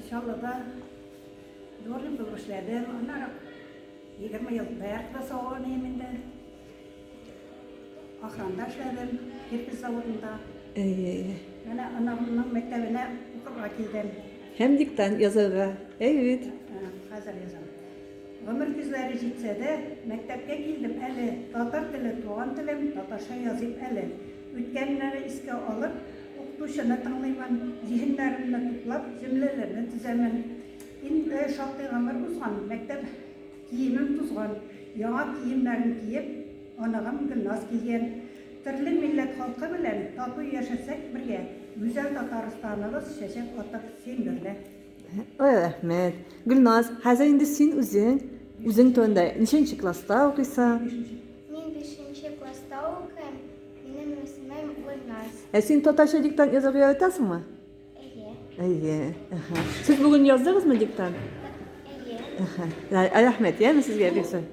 Чаллыда дворник булып эшләдем. Аннары 20 ел дояркада савыган идем инде. Охранда эшләдем, кирпеч заводында. Әйе, әйе. Менә оныгымның мәктәбенә укырга килдем. Һәм диктант язарга. Әйе бит. Хәзер язам. Гомер көзләре җитсә дә, мәктәпкә килдем әле. Татар теле туган телем, татарча языйм әле. Үткәннәрне искә алып, укытучыны тыңлыймын, зиһеннәремне туплап, җөмләләрне төзәмен. Инде шактый гомер узган, мәктәп киемем тузган, яңа киемнәрен киеп, оныгым Гөлназ килгән. Төрле милләт халкы белән тату яшәсәк бергә, гүзәл Татарстаныбыз чәчәк атыр, син гөрлә. Ой, рәхмәт. Гөлназ, хәзер инде син үзең, үзең турында ничәнче класста укыйсың? Мин бишенче класста укыйм. Минем исемем Гөлназ. Ә син татарча диктант язарга яратасыңмы? Әйе. Әйе. Әһә. Сез бүген яздыгызмы диктант? Әйе. Әһә. Рәхмәт, яме сезгә бик зур.